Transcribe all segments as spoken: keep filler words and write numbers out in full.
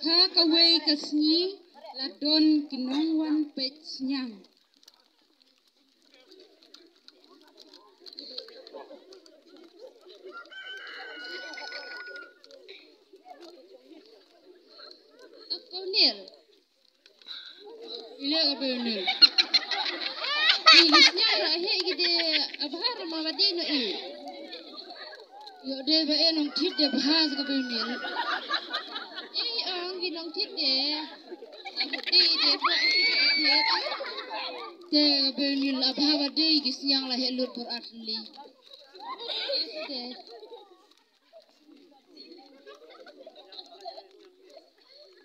Ha kawei ka sngi la don ki nongwan peit sniang. Ap Kaunil. Ila ka Kaunil. Ki sniang la heh ki de abha ma ba de no i. Yo de ba e nong thit de bha sa ka Kaunil. I ang ki nong thit de. Ap de de ba e thit. Te ka Kaunil abha ba de ki sniang la heh lut por asli. Este.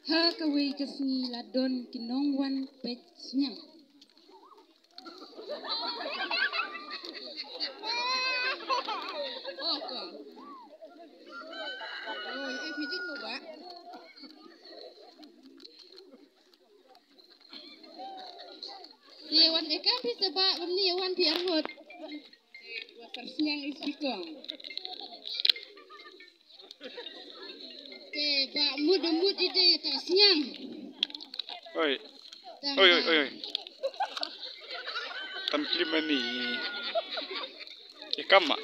Ha kawei ka sngi la don ki nongwan peit sniang. Oh, ko. Oh, e phi jin mo ba. Te wan e kam phi se ba, wan ni wan phi arngut. Wa sar sniang i spikong. Te ba mut mut i de ta sniang. Oi. Ta Oi, oi, ba. Oi, oi. Tam klim ani. Ye kam ma.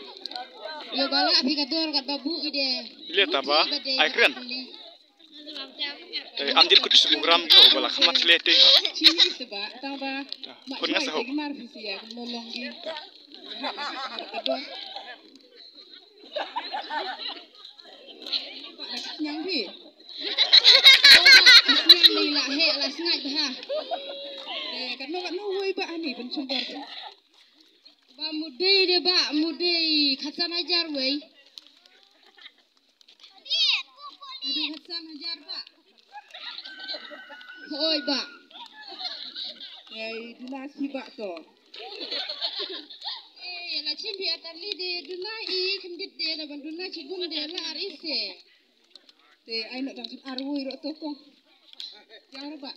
Yo bala phi ka dor kat babu i de. Ile ta ba. Mut i ba de Ai kren. Asli. Eh, am dir kut subugram to bala khamat le te ha. Chini se ba, tang ba. Kun nga sa ho. Mar phi sia, kun lolong gi. Mar ka dor. Ba, sniang phi. Sniang ni la he, la sngai ba ha. Eh, kano kano wei ba ani, ban chumbar. Ba mudei de ba, mudei, khatsan hajar wei. Aduh, khatsan hajar ba. Oi ba. Ei, duna si ba to. Eh, la chim bi atan li de duna i khindit de na ban duna chi bun de la ar ise. Te ai no dang ar woi ro to kong. Yang ro ba.